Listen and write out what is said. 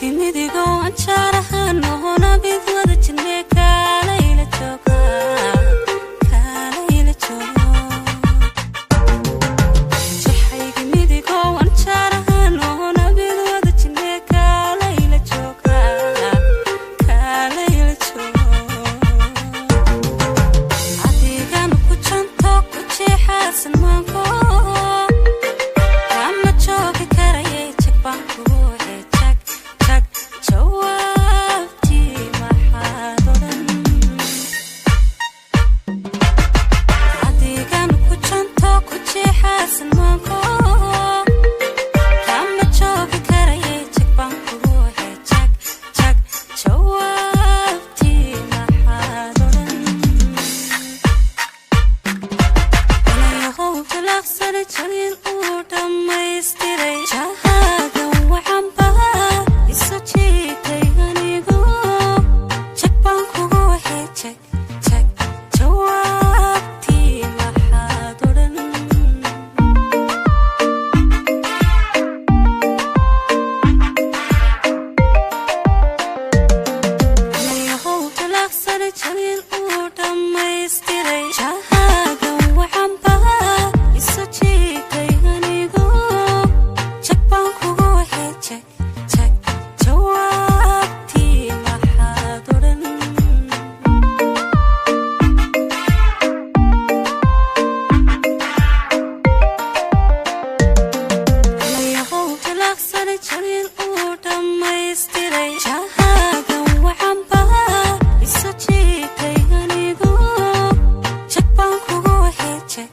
Midigo anjaarahan nohona mid wada jirne, kaalayla jooga, kaalayla jooga. Jaxayga midigo anjaarahan nohona mid wada jirne, kaalayla jooga, kaalayla jooga. Adigan ku janto ku jeexaasan maanko kama joogi karaye, jag baan kugu he, jag jag. Jawaabtii maxaad odhan? Adigan ku janto ku jeexaasan maanko kama joogi karaye, jag baan kugu he, jag jag. Jawaabtii maxaad odhan? Inayahow jalaqsana jalin uu dhammaystiray jahaaga wacanba isu jiitay anigu, jag baan kugu wahay, jag jag. Jawaabtii maxaad odhan? Inayahow jalaqsana jalin uu dhammaystiray jahaaga wacanba isu jiitay anigu, jag baan kugu wahay, jag jag. Jawaabtii maxaad odhan? Inayahow jalaqsana jalin uu dhammaystiray jahaaga wacanba isu jiitay anigu, jag baan kugu wahay, jag.